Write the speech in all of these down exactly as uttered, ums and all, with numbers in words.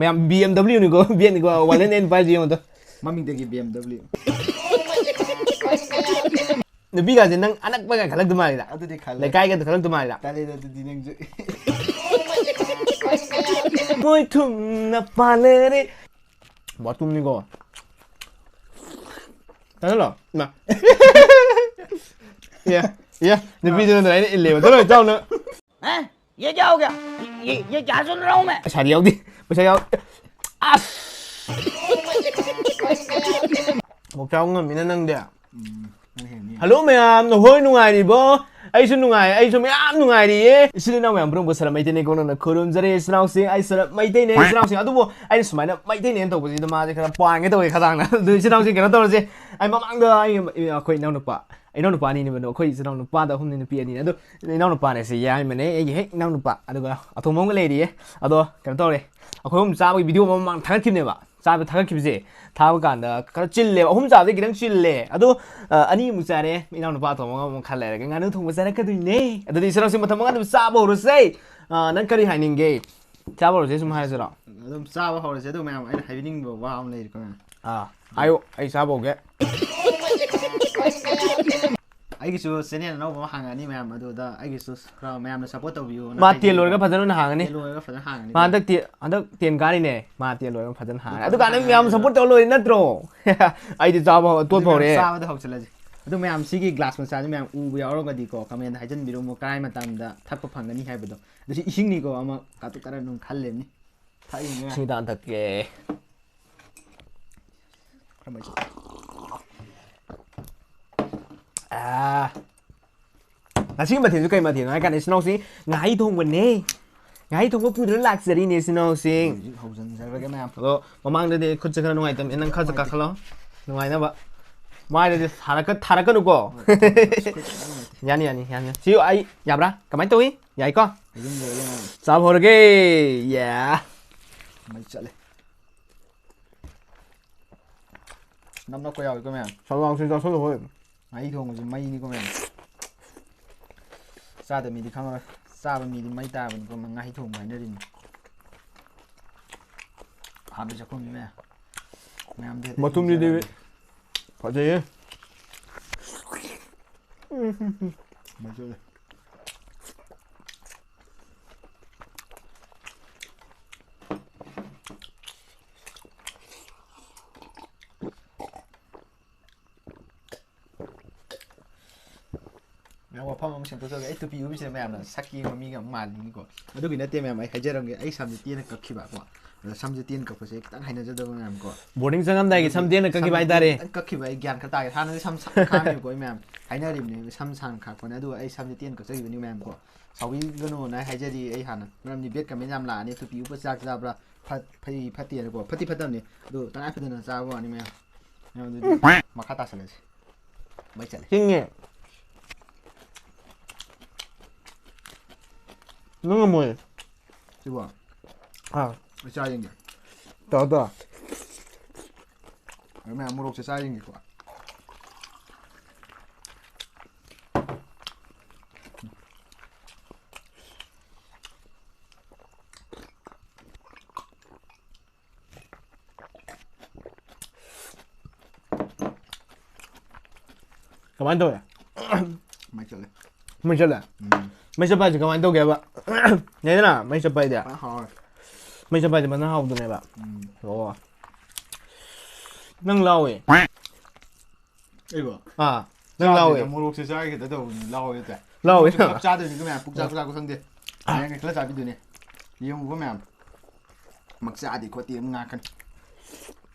ꯃꯌꯥꯝ BMW ꯅꯤꯀꯣ, ꯕꯦꯟꯅꯤꯀꯣ, ꯋꯥꯂꯦꯟ and ꯄꯥꯏꯁꯦ ꯌꯦꯡꯉꯣ ꯑꯗꯣ꯫ ꯃꯃꯤꯡꯗꯒꯤ BMW꯫ ꯅꯨꯄꯤꯒꯥꯁꯦ ꯅꯪ ꯑꯅꯛꯄꯒ ꯈꯜꯂꯛꯇ ꯃꯥꯜꯂꯤꯗ꯫ ꯑꯗꯨꯗꯤ ꯈꯜꯂꯦ꯫ ꯂꯩꯀꯥꯏꯒꯗ ꯈꯜꯂꯛꯇ ꯃꯥꯜꯂꯤꯗ꯫ ꯇꯜꯂꯦꯗ ꯑꯗꯨꯗꯤ ꯅꯪꯁꯨ꯫ ꯃꯣꯏ ꯊꯨꯝꯅ ꯄꯥꯜꯂꯔꯦ꯫ ꯕꯥꯊꯔꯨꯝꯅꯤꯀꯣ꯫ ꯆꯪꯍꯜꯂꯣ꯫ ꯏꯃꯥ꯫ ꯌꯥ, ꯌꯥ꯫ ꯅꯨꯄꯤꯗꯨꯅ ꯑꯗꯨꯃꯥꯏꯅ ꯏꯜꯂꯦꯕ꯫ ꯆꯠꯂꯣ, ꯆꯥꯎꯅ꯫ हैं? ये क्या हो गया? ये, ये क्या सुन रहा हूँ मैं? ꯄꯩꯁꯥꯗꯤ ꯌꯥꯎꯗꯦ꯫ ꯄꯩꯁꯥ ꯌꯥꯎ-, ꯑꯁ! ꯃꯣꯛ ꯆꯥꯕ ꯉꯝꯃꯤꯅ ꯅꯪꯗꯤ꯫ ꯎꯝ, ꯅꯪ ꯍꯦꯟꯅꯤ꯫ ꯍꯜꯂꯣ ꯃꯌꯥꯝ, ꯅꯈꯣꯏ ꯅꯨꯡꯉꯥꯏꯔꯤꯕꯣ? ꯑꯩꯁꯨ ꯅꯨꯡꯉꯥꯏ, ꯑꯩꯁꯨ ꯃꯌꯥꯝ ꯅꯨꯡꯉꯥꯏꯔꯤꯌꯦ꯫ ꯏꯆꯤꯜ ꯏꯅꯥꯎ ꯃꯌꯥꯝ ꯄꯨꯝꯅꯃꯛꯄꯨ ꯁꯔꯞ ꯃꯩꯇꯩꯅꯤ ꯀꯣꯟꯅ ꯈꯨꯔꯨꯝꯖꯔꯤ꯫ ꯏꯆꯤꯜ ꯏꯅꯥꯎꯁꯤꯡ, ꯑꯩ ꯁꯔꯞ ꯃꯩꯇꯩꯅꯦ꯫ ꯏꯆꯤꯜ ꯏꯅꯥꯎꯁꯤꯡ, ꯑꯗꯨꯕꯨ ꯑꯩꯅ ꯁꯨꯃꯥꯏꯅ ꯃꯩꯇꯩꯅꯦꯅ ꯇꯧꯕꯁꯤꯗ ꯃꯥꯁꯦ ꯈꯔ ꯄꯥꯡꯒꯦ ꯇꯧꯋꯦ ꯈꯗꯥꯡꯅ꯫ ꯑꯗꯨ ꯏꯆꯤꯜ ꯏꯅꯥꯎꯁꯤꯡ ꯀꯩꯅꯣ ꯇꯧꯔꯁꯦ, ꯑꯩ ꯃꯃꯥꯡꯗ ꯑꯩ, ꯑꯩꯈꯣꯏ ꯏꯅꯥꯎꯅꯨꯄꯥ, ꯏꯅꯥꯎꯅꯨꯄꯥ ꯑꯅꯤꯅꯦꯕ, ꯑꯗꯣ ꯑꯩꯈꯣꯏ ꯏꯆꯤꯜ ꯏꯅꯥꯎ ꯅꯨꯄꯥꯗ ꯑꯍꯨꯝꯅꯤ, ꯅꯨꯄꯤ ꯑꯅꯤꯅꯦ꯫ ꯑꯗꯣ ꯏꯅꯥꯎꯅꯨꯄꯥꯅꯦ ꯁꯤ ꯌꯥꯏꯃꯅꯦ, ꯑꯩꯒꯤ ꯍꯦꯛ ꯏꯅꯥꯎꯅꯨꯄꯥ, ꯑꯗꯨꯒ ꯑꯇꯣꯝꯕ ꯑꯃꯒ ꯂꯩꯔꯤꯌꯦ꯫ ꯑꯗꯣ ꯀꯩꯅꯣ ꯇꯧꯔꯦ, ꯑꯩꯈꯣꯏ ꯑꯍꯨꯝ ꯆꯥꯕꯒꯤ ꯚꯤꯗꯤꯑꯣ ꯑꯃ ꯃꯃꯥꯡ ꯊꯥꯒꯠꯈꯤꯕꯅꯦꯕ꯫ ꯆꯥꯕ ꯊꯥꯒꯠꯈꯤꯕꯁꯦ ꯊꯥꯕ ꯀꯥꯟꯗ ꯈꯔ ꯆꯤꯜꯂꯦꯕ, ꯑꯍꯨꯝ ꯆꯥꯕꯗꯤ ꯈꯤꯇꯪ ꯆꯤꯜꯂꯦ꯫ ꯑꯗꯣ ꯑ, ꯑꯅꯤꯃꯨꯛ ꯆꯥꯔꯦ, ꯏꯅꯥꯎꯅꯨꯄꯥ ꯑꯇꯣꯝꯕꯒ ꯑꯃꯨꯛ ꯈꯔ ꯂꯩꯔꯒ ꯉꯥꯅꯨ ꯊꯣꯡꯕ ꯆꯥꯔꯛꯀꯗꯣꯏꯅꯦ꯫ ꯑꯗꯨꯗꯤ ꯏꯆꯤꯜ ꯏꯅꯥꯎꯁꯤꯡ ꯃꯊꯪ ꯃꯉꯥꯗ ꯆꯥꯕ ꯍꯧꯔꯁꯦ꯫ ꯑ, ꯅꯪ ꯀꯔꯤ ꯍꯥꯏꯅꯤꯡꯒꯦ? ꯆꯥꯕ ꯍꯧꯔꯁꯦ ꯁꯨꯝ ꯍꯥꯏꯔꯁꯤꯔꯣ? ꯑꯗꯨꯝ ꯆꯥꯕ ꯍꯧꯔꯁꯦ꯫ ꯑꯗꯨ ꯃꯌꯥꯝ, ꯑꯩꯅ ꯍꯥꯏꯕꯤꯅꯤꯡꯕ ꯋꯥ ꯑꯃ ꯂꯩꯔꯤꯀꯣ ꯃꯌꯥꯝ꯫ ꯑꯥ, ꯍꯥꯏꯌꯣ, ꯑꯩ ꯆꯥꯕ ꯍꯧꯒꯦ꯫ ꯑꯩꯒꯤꯁꯨ ꯆꯦꯅꯦꯜ ꯑꯅꯧꯕ ꯑꯃ ꯍꯥꯡꯉꯛꯑꯅꯤ ꯃꯌꯥꯝ, ꯑꯗꯨꯗ ꯑꯩꯒꯤꯁꯨ ꯈꯔ ꯃꯌꯥꯝꯅ ꯁꯞꯄꯣꯔꯠ ꯇꯧꯕꯤꯌꯨꯅ ꯃꯥ ꯍꯥꯏꯖꯔꯤꯕ꯫ ꯇꯦꯟ ꯂꯣꯏꯔꯒ ꯐꯖꯅ ꯑꯣꯏꯅ ꯍꯥꯡꯉꯅꯤ꯫ ꯇꯦꯟ ꯂꯣꯏꯔꯒ ꯐꯖꯅ ꯍꯥꯡꯉꯅꯤ꯫ ꯃꯥ ꯍꯟꯗꯛ ꯇꯦ-, ꯍꯟꯗꯛ ꯇꯦꯟ ꯀꯥꯔꯤꯅꯦ꯫ ꯃꯥ ꯇꯦꯟ ꯂꯣꯏꯔꯒ ꯐꯖꯅ ꯍꯥꯡꯉꯅꯤ꯫ ꯑꯗꯨꯀꯥꯟꯗ ꯃꯌꯥꯝ ꯁꯞꯄꯣꯔꯠ ꯇꯧꯔ ꯂꯣꯏꯔꯦ ꯅꯠꯇ꯭ꯔꯣ? ꯑꯩꯗꯤ ꯆꯥꯕ ꯍꯧ-, ꯇꯣꯠ ꯑꯗꯨ ꯃꯌꯥꯝ ꯐꯧꯔꯦ꯫ ꯆꯥꯕꯗ ꯍꯧꯁꯤꯜꯂꯁꯤ꯫ ꯑꯗꯨ ꯃꯌꯥꯝ ꯁꯤꯒꯤ ꯒ꯭ꯂꯥꯁ ꯃꯆꯥꯁꯦ ꯃꯌꯥꯝ ꯎꯕ ꯌꯥꯎꯔꯒꯗꯤꯀꯣ, ꯀꯃꯦꯟꯗ ꯍꯥꯏꯖꯟꯕꯤꯔꯝꯃꯣ, ꯀꯔꯥꯏ ꯃꯇꯝꯗ ꯊꯛꯄ ꯐꯪꯒꯅꯤ ꯍꯥꯏꯕꯗꯣ꯫ ꯑꯗꯨ ꯁꯤ ꯏꯁꯤꯡꯅꯤꯀꯣ, ꯑꯃ ꯀꯥꯇꯨ ꯀꯥꯔꯟ ꯑꯗꯨꯝ ꯈꯜꯂꯦꯕꯅꯤ꯫ ꯊꯛꯏꯅꯦ꯫ ꯏꯁꯤꯡ ꯈꯤꯇꯪ ꯊꯛꯀꯦ꯫ ꯈꯔ ꯃꯩ ꯑꯥ꯫ ꯉꯁꯤꯒꯤ ꯃꯊꯦꯜꯁꯨ ꯀꯩ ꯃꯊꯦꯜꯅꯣ ꯍꯥꯏ ꯀꯥꯟꯗ, ꯏꯆꯤꯟ ꯏꯅꯥꯎꯁꯤ ꯉꯥꯍꯩ ꯊꯣꯡꯕꯅꯦ꯫ ꯉꯥꯍꯩ ꯊꯣꯡꯕ ꯄꯨꯗꯨꯅ ꯂꯥꯛꯆꯔꯤꯅꯦ, ꯏꯆꯤꯟ ꯏꯅꯥꯎꯁꯤꯡ꯫ ꯍꯧꯖꯤꯛ ꯍꯧꯖꯤꯟꯖꯔꯒꯦ ꯃꯌꯥꯝ꯫ ꯑꯗꯣ ꯃꯃꯥꯡꯗꯗꯤ ꯈꯨꯠꯁꯦ ꯈꯔ ꯅꯨꯡꯉꯥꯏꯇꯕꯅꯤ, ꯅꯪ ꯈꯔ ꯀꯥꯈꯠꯂꯣ, ꯅꯨꯡꯉꯥꯏꯅꯕ꯫ ꯃꯥꯏꯗꯗꯤ ꯊꯥꯔꯛꯀ-, ꯊꯥꯔꯛꯀꯅꯨꯀꯣ꯫ ꯌꯥꯅꯤ, ꯌꯥꯅꯤ, ꯌꯥꯅꯤ꯫ ꯁꯤ ꯑꯩ ꯌꯥꯕ꯭ꯔꯥ? ꯀꯃꯥꯏꯅ ꯇꯧꯏ? ꯌꯥꯏꯀꯣ? ꯍꯧꯖꯤꯟꯖꯔꯒꯦ ꯃꯌꯥꯝ꯫ ꯆꯥꯕ ꯍꯧꯔꯒꯦ꯫ ꯌꯥ꯫ ꯃꯩ ꯆꯠꯂꯦ꯫ ꯅꯞ ꯅꯞꯀ ꯌꯥꯎꯏꯀꯣ ꯃꯌꯥꯝ꯫ ꯆꯥꯛꯂꯥꯎꯁꯤ ꯆꯥꯁꯤꯜꯂꯨ ꯍꯣꯏ꯫ ꯉꯥꯍꯩ ꯊꯣꯡꯕꯁꯤ ꯃꯩꯅꯤꯀꯣ ꯃꯌꯥꯝ꯫ ꯆꯥꯗꯕ ꯃꯤꯗꯤ ꯈꯪꯉꯔꯣꯏ꯫ ꯆꯥꯕ ꯃꯤꯗꯤ ꯃꯩ ꯇꯥꯕꯅꯤꯀꯣ, ꯉꯥꯍꯩ ꯊꯣꯡꯕ ꯍꯥꯏꯅꯔꯤꯅꯤ꯫ ꯆꯥꯛꯈꯨꯝꯁꯤ ꯃꯌꯥꯝ꯫ ꯃꯌꯥꯝꯗꯤ ꯃꯇꯨꯝꯁꯤꯗꯤ ꯐꯖꯩꯌꯦ꯫ ꯃꯩ ꯆꯠꯂꯦ꯫ ꯃꯌꯥꯝ, ꯋꯥꯐꯝ ꯑꯃ ꯁꯦꯝꯗꯣꯛꯆꯒꯦ꯫ ꯑꯩ ꯇꯨꯄꯤ ꯎꯕꯁꯤꯗ ꯃꯌꯥꯝꯅ ꯁꯛ ꯌꯦꯡꯕ ꯃꯤꯒ ꯑꯃ ꯃꯥꯜꯂꯤꯅꯤꯀꯣ꯫ ꯑꯗꯨꯒꯤ ꯅꯠꯇꯦ ꯃꯌꯥꯝ, ꯑꯩ ꯍꯥꯏꯖꯔꯝꯒꯦ꯫ ꯑꯩ ꯁꯝꯁꯦ ꯇꯦꯟꯅ ꯀꯛꯈꯤꯕ ꯀꯣ꯫ ꯑꯗꯣ ꯁꯝꯁꯦ ꯇꯦꯟꯅ ꯀꯛꯄꯁꯦ ꯑꯩ ꯈꯤꯇꯪ ꯍꯩꯅꯖꯗꯕ ꯃꯌꯥꯝ ꯀꯣ꯫ Boarding ꯆꯪꯉꯝꯗꯥꯏꯒꯤ ꯁꯝ ꯇꯦꯟꯅ ꯀꯛꯈꯤꯕ ꯁꯝꯁꯦ ꯍꯥꯏꯇꯥꯔꯦ꯫ ꯈꯤꯇꯪ ꯀꯛꯈꯤꯕ ꯑꯩ ꯒ꯭ꯌꯥꯟ ꯈꯔ ꯇꯥꯒꯦ꯫ ꯍꯥꯟꯅꯗꯤ ꯁꯝ ꯁꯥꯡ ꯈꯥꯛꯑꯝꯃꯦꯕꯀꯣ ꯑꯩ ꯃꯌꯥꯝ꯫ ꯍꯥꯏꯅꯔꯤꯕꯅꯦ ꯁꯝ ꯁꯥꯡ ꯈꯥꯛꯄꯅꯦ꯫ ꯑꯗꯨꯒ ꯑꯩ ꯁꯝꯁꯦ ꯇꯦꯟꯅ ꯀꯛꯆꯈꯤꯕꯅꯤ ꯃꯌꯥꯝ ꯀꯣ꯫ ꯁꯥꯎꯕꯤꯒꯅꯣꯅ ꯑꯩ ꯍꯥꯏꯖꯔꯤ꯫ ꯑꯩ ꯍꯥꯟꯅ, ꯃꯔꯝꯗꯤ bad comment ꯌꯥꯝ ꯂꯥꯛꯑꯅꯤ꯫ ꯇꯨꯄꯤ ꯎꯞꯄ ꯆꯥꯛ ꯆꯥꯕ꯭ꯔꯥ? ꯐꯠ-, ꯐꯩ ꯐꯠꯇꯦꯅꯀꯣ꯫ ꯐꯠꯇꯤ ꯐꯠꯇꯕꯅꯤ꯫ ꯑꯗꯨ ꯇꯉꯥꯏ ꯐꯗꯅ ꯆꯥꯕ ꯋꯥꯅꯤ ꯃꯌꯥꯝ꯫ ꯃꯌꯥꯝ ꯑꯗꯨꯗꯤ ꯃꯈꯥ ꯇꯥꯁꯜꯂꯁꯤ꯫ ꯃꯩ ꯆꯠꯂꯦ꯫ ꯍꯤꯡꯉꯦ꯫ ꯅꯪ ꯉꯝꯃꯣꯏ꯫ ꯁꯤꯕꯣ? ꯑꯥ꯫ ꯑꯩ ꯆꯥ ꯌꯦꯡꯒꯦ꯫ ꯇꯧꯔꯣ, ꯇꯧꯔꯣ꯫ ꯑꯗꯨ ꯃꯌꯥꯝ ꯃꯣꯔꯣꯛꯁꯦ ꯆꯥ ꯌꯦꯡꯒꯦꯀꯣ꯫ ꯀꯃꯥꯏꯅ ꯇꯧꯋꯦ? ꯃꯩ ꯆꯠꯂꯦ꯫ ꯃꯩ ꯆꯠꯂꯦ? ꯎꯝ꯫ ꯃꯩ ꯆꯠꯄ ꯍꯥꯏꯁꯦ ꯀꯃꯥꯏꯅ ꯇꯧꯒꯦꯕ? ꯂꯩꯗꯅ, ꯃꯩ ꯆꯠꯄ ꯍꯥꯏꯗꯤ? ꯐꯖꯅ ꯍꯥꯎꯔꯦ꯫ ꯃꯩ ꯆꯠꯄ ꯍꯥꯏꯗꯤ ꯐꯖꯅ ꯍꯥꯎꯗꯨꯅꯦꯕ? ꯎꯝ꯫ ꯑꯣ꯫ ꯅꯪ ꯂꯥꯎꯋꯦ꯫ ꯑꯩꯕꯣ? ꯑꯥ, ꯅꯪ ꯆꯥꯗꯦꯗ, ꯂꯥꯎꯋꯦ꯫ ꯃꯣꯔꯣꯛꯁꯦ ꯆꯥꯒꯦ ꯈꯤꯇ ꯇꯧꯕꯅꯤ, ꯂꯥꯎꯋꯦ ꯇꯥꯏ꯫ ꯂꯥꯎꯋꯦ꯫ ꯃꯣꯔꯣꯛꯁꯦ ꯄꯨꯂꯞ ꯆꯥꯗꯣꯏꯅꯤ ꯃꯌꯥꯝ, ꯄꯨꯛ ꯆꯥ, ꯄꯨꯛ ꯆꯥꯕ ꯈꯪꯗꯦ꯫ ꯃꯌꯥꯝꯒꯤ ꯈꯔ ꯆꯥꯕꯤꯗꯣꯏꯅꯦ꯫ ꯌꯦꯡꯉꯨꯀꯣ ꯃꯌꯥꯝ꯫ ꯃꯛ ꯆꯥꯗꯦ ꯈꯣꯠꯇꯦ ꯑꯃꯨꯛ ꯉꯥꯡꯉꯛꯀꯅꯤ꯫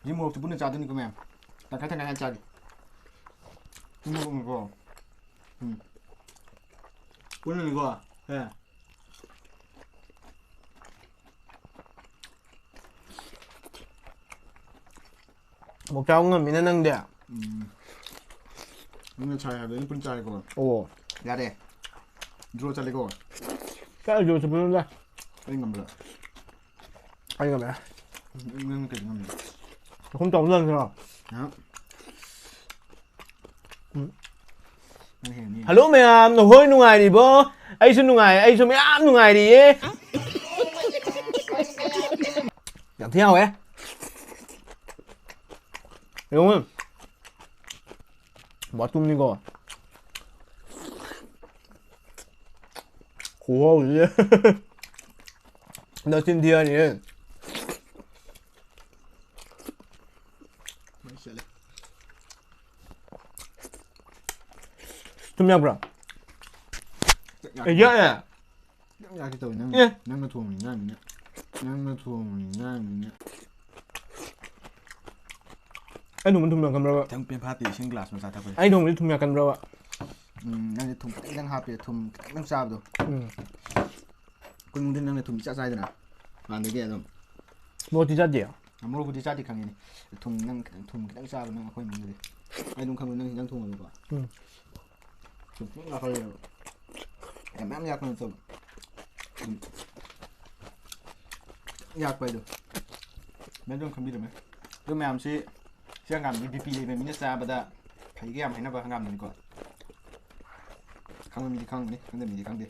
ꯍꯧꯖꯤꯛ ꯃꯣꯔꯣꯛꯁꯦ ꯄꯨꯟꯅ ꯆꯥꯗꯣꯏꯅꯤꯀꯣ ꯃꯌꯥꯝ꯫ ꯇꯪꯈꯥꯏ ꯇꯪꯈꯥꯏ ꯍꯥꯟꯅ ꯆꯥꯒꯦ꯫ ꯄꯨꯟꯅꯅꯤꯀꯣ꯫ ꯎꯝ꯫ ꯄꯨꯟꯅꯅꯤꯀꯣ꯫ ꯁꯦ꯫ ꯑꯃꯨꯛ ꯆꯥꯕ ꯉꯝꯃꯤꯅ ꯅꯪꯗꯤ꯫ ꯎꯝ꯫ ꯅꯪꯅ ꯁꯥꯏ ꯍꯥꯏꯕꯗꯣ ꯑꯩꯅ ꯄꯨꯟ ꯆꯥꯔꯦꯀꯣ꯫ ꯑꯣ꯫ ꯌꯥꯔꯦ꯫ Draw ꯆꯠꯂꯦꯀꯣ꯫ ꯀꯥꯏ draw ꯆꯠꯄꯅꯣꯗ? ꯑꯩ ꯉꯝꯕ꯭ꯔꯥ? ꯑꯩ ꯉꯝꯃꯦ꯫ ꯎꯝ, ꯅꯪ ꯀꯩ ꯉꯝꯃꯤ? ꯆꯥꯛꯈꯨꯝ ꯆꯥꯎꯕ ꯂꯪꯁꯤꯔꯣ? ꯍꯥ? ꯎꯝ꯫ ꯅꯪ ꯍꯦꯟꯅꯤ꯫ Hello ꯃꯌꯥꯝ, ꯅꯈꯣꯏ ꯅꯨꯡꯉꯥꯏꯔꯤꯕꯣ? ꯑꯩꯁꯨ ꯅꯨꯡꯉꯥꯏ, ꯑꯩꯁꯨ ꯃꯌꯥꯝ ꯅꯨꯡꯉꯥꯏꯔꯤꯌꯦ꯫ ꯌꯥꯝ ꯊꯤ ꯍꯥꯎꯋꯦ꯫ ꯌꯦꯡꯉꯨ꯫ ꯕꯥꯇꯨꯝꯅꯤꯀꯣ꯫ ꯈꯨꯍꯥꯎꯁꯤꯗꯤ꯫ ꯅꯆꯤꯟ ꯊꯤꯔꯅꯤꯍꯦ꯫ ꯃꯩ ꯆꯠꯂꯦ꯫ ꯊꯨꯝ ꯌꯥꯛꯄ꯭ꯔꯥ? ꯌꯥꯛꯑꯦ꯫ ꯌꯥꯛꯑꯦ꯫ ꯌꯥꯛ ꯌꯥꯛꯀꯦ ꯇꯧꯋꯦ ꯅꯪ꯫ ꯑꯦ꯫ ꯅꯪꯅ ꯊꯣꯡꯕ ꯏꯟꯖꯥꯡꯅꯤꯅ꯫ ꯅꯪꯅ ꯊꯣꯡꯕ ꯏꯟꯖꯥꯡꯅꯤꯅ꯫ ꯑꯩ ꯊꯣꯡꯕ ꯊꯨꯝ ꯌꯥꯛꯀꯟꯕ꯭ꯔꯕ? ꯈꯤꯇꯪ ꯄꯦꯟꯐꯥꯠꯇꯦ ꯏꯁꯤꯡ ꯒ꯭ꯂꯥꯁ ꯃꯆꯥ ꯊꯛꯄꯁꯦ꯫ ꯑꯩ ꯊꯣꯡꯕꯁꯦ ꯊꯨꯝ ꯌꯥꯛꯀꯟꯕ꯭ꯔꯕ? ꯎꯝ, ꯅꯪꯗꯤ ꯊꯨꯝ ꯈꯤꯇꯪ ꯈꯤꯇꯪ ꯍꯥꯞꯄꯦ, ꯊꯨꯝ ꯈꯤꯇꯪ ꯈꯤꯇꯪ ꯆꯥꯕꯗꯣ꯫ ꯎꯝ꯫ ꯀꯨꯟꯃꯨꯛꯇꯤ ꯅꯪꯅ ꯊꯨꯝ ꯏꯆꯥ ꯆꯥꯏꯗꯅ꯫ ꯍꯥꯟꯅꯗꯒꯤ ꯑꯗꯨꯝ꯫ ꯃꯣꯔꯣꯛꯇꯤ ꯆꯥꯗꯦ? ꯃꯣꯔꯣꯛꯄꯨꯗꯤ ꯆꯥꯗꯦ ꯈꯪꯉꯤꯅꯦ꯫ ꯊꯨꯝ ꯅꯪ ꯈꯤꯇꯪ, ꯊꯨꯝ ꯈꯤꯇꯪ ꯆꯥꯕ ꯅꯪ ꯑꯩꯈꯣꯏ ꯏꯃꯨꯡꯗꯗꯤ꯫ ꯑꯩ ꯑꯗꯨꯝ ꯈꯪꯕ ꯅꯪ ꯍꯤꯟꯖꯥꯡ ꯊꯣꯡꯉꯕꯀꯣ꯫ ꯎꯝ꯫ ꯊꯨꯝ ꯈꯤꯇꯪ ꯌꯥꯛꯈꯠꯂꯦꯕ꯫ ꯌꯥꯝ ꯃꯌꯥꯝ ꯌꯥꯛꯄ ꯅꯠꯇꯕ꯫ ꯑꯗꯨꯝ ꯌꯥꯛꯄ ꯍꯥꯏꯗꯣ꯫ ꯃꯌꯥꯝ ꯑꯗꯨꯝ ꯈꯪꯕꯤꯔꯝꯃꯦ꯫ ꯑꯗꯨ ꯃꯌꯥꯝꯁꯤ ꯁꯤ ꯍꯪꯒꯥꯝꯗꯤ ꯕꯤ ꯄꯤ ꯂꯩꯕ ꯃꯤꯅ ꯆꯥꯕꯗ ꯐꯩꯒ ꯌꯥꯝ ꯍꯥꯏꯅꯕ ꯍꯪꯒꯥꯝꯗꯨꯅꯤꯀꯣ꯫ ꯈꯪꯕ ꯃꯤꯗꯤ ꯈꯪꯕꯅꯤ, ꯈꯪꯗꯕ ꯃꯤꯗꯤ ꯈꯪꯗꯦ꯫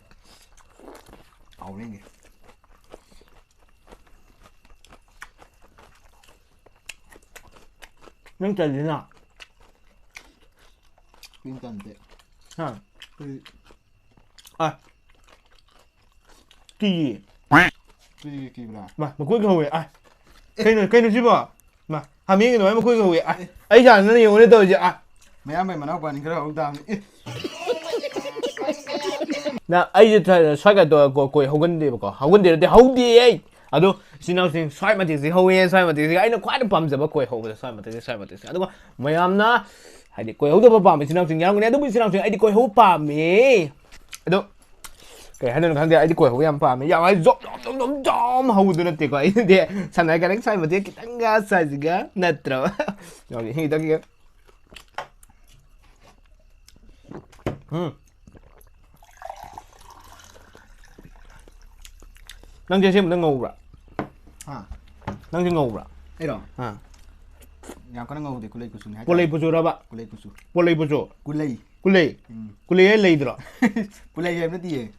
ꯍꯥꯎꯕ꯭ꯔꯥ ꯌꯦꯡꯒꯦ꯫ ꯅꯪ ꯇꯜꯂꯤꯅ? ꯀꯔꯤꯝ ꯇꯟꯗꯦ꯫ ꯍꯥ? ꯑꯩꯈꯣꯏ ꯑ꯫ ꯀꯤꯌꯦ꯫ ꯀꯔꯤꯒꯤ ꯀꯤꯕ꯭ꯔꯥ? ꯃꯥ, ꯃꯈꯣꯏꯒ ꯍꯧꯋꯦ꯫ ꯑ꯫ ꯀꯩꯅꯣ, ꯀꯩꯅꯣ ꯁꯤꯕꯣ? ꯃꯥ, ꯍꯥꯃꯦꯡꯒꯤ ꯑꯗꯨꯃꯥꯏꯅ ꯃꯈꯣꯏꯒ ꯍꯧꯋꯦ꯫ ꯑ꯫ ꯑꯩ ꯁꯥꯟꯅꯅ ꯌꯦꯡꯉꯨꯅꯦ ꯇꯧꯔꯤꯁꯦ꯫ ꯑ꯫ ꯃꯌꯥꯝꯕꯩ ꯃꯅꯥꯎꯄꯥꯅꯤ ꯈꯔ ꯍꯧ ꯇꯥꯕꯅꯤ꯫ ꯑꯦ꯫ ꯅ, ꯑꯩꯁꯦ ꯊ-, ꯁ꯭ꯋꯥꯏꯒ ꯇꯣ-, ꯀꯣ-, ꯀꯣꯏ ꯍꯧꯒꯟꯗꯦꯕꯀꯣ꯫ ꯍꯧꯒꯟꯗꯦ ꯅꯠꯇꯦ, ꯍꯧꯗꯦ ꯑꯩ꯫ ꯑꯗꯣ ꯏꯆꯤꯟ ꯏꯅꯥꯎꯁꯤꯡ ꯁ꯭ꯋꯥꯏ ꯃꯇꯦꯛꯁꯤ ꯍꯧꯋꯦ, ꯁ꯭ꯋꯥꯏ ꯃꯇꯦꯛꯁꯤ ꯑꯩꯅ ꯈ꯭ꯋꯥꯏꯗꯩ ꯄꯥꯝꯖꯕ ꯀꯣꯏ ꯍꯧꯕꯗ ꯁ꯭ꯋꯥꯏ ꯃꯇꯦꯛꯁꯤ, ꯁ꯭ꯋꯥꯏ ꯃꯇꯦꯛꯁꯤ꯫ ꯑꯗꯨꯒ ꯃꯌꯥꯝꯅ ꯍꯥꯏꯗꯤ ꯀꯣꯏ ꯍꯧꯗꯕ ꯄꯥꯝꯕ ꯏꯆꯤꯟ ꯏꯅꯥꯎꯁꯤꯡ ꯌꯥꯎꯔꯝꯒꯅꯤ꯫ ꯑꯗꯨꯕꯨ ꯏꯆꯤꯟ ꯏꯅꯥꯎꯁꯤꯡ ꯑꯩꯗꯤ ꯀꯣꯏ ꯍꯧꯕ ꯄꯥꯝꯃꯦ꯫ ꯑꯗꯣ ꯀꯩ ꯍꯥꯏꯗꯣꯏꯅꯣ ꯈꯪꯗꯦ꯫ ꯑꯩꯗꯤ ꯀꯣꯏ ꯍꯧꯕ ꯌꯥꯝ ꯄꯥꯝꯃꯦ꯫ ꯌꯥꯝ ꯍꯥꯏ ꯖꯣꯝ ꯖꯣꯝ ꯖꯣꯝ ꯖꯣꯝ ꯍꯧꯕꯗꯨ ꯅꯠꯇꯦꯀꯣ꯫ ꯑꯩꯗꯤ ꯁꯝꯅ ꯍꯥꯏꯔꯀꯥꯟꯗ ꯁ꯭ꯋꯥꯏ ꯃꯇꯦꯛ ꯈꯤꯇꯪꯒ ꯁ꯭ꯋꯥꯏꯁꯤꯒ ꯅꯠꯇ꯭ꯔꯕ꯫ ꯌꯥꯝ ꯍꯤꯗꯛꯀꯤ ꯎꯝ꯫ ꯅꯪꯁꯦ ꯑꯁꯦꯡꯕꯗ ꯉꯧꯕ꯭ꯔꯥ? ꯍꯥ? ꯅꯪꯁꯦ ꯉꯧꯕ꯭ꯔꯥ? ꯑꯩꯔꯣ? ꯑꯥ꯫ ꯌꯥꯝ ꯀꯟꯅ ꯉꯧꯗꯦ, ꯀꯨꯂꯩ ꯀꯨꯆꯨꯅꯤ ꯍꯥꯏꯇꯥꯔꯦ꯫ ꯄꯣꯂꯩ ꯄꯨꯆꯨꯔꯕ? ꯀꯨꯂꯩ ꯀꯨꯆꯨ꯫ ꯄꯣꯂꯩ ꯄꯨꯆꯨ? ꯀꯨꯂꯩ꯫ ꯀꯨꯂꯩ? ꯎꯝ꯫ ꯀꯨꯂꯩ ꯍꯥꯏ ꯂꯩꯗ꯭ꯔꯣ? ꯀꯨꯂꯩ ꯍꯥꯏꯕ ꯅꯠꯇꯤꯌꯦ꯫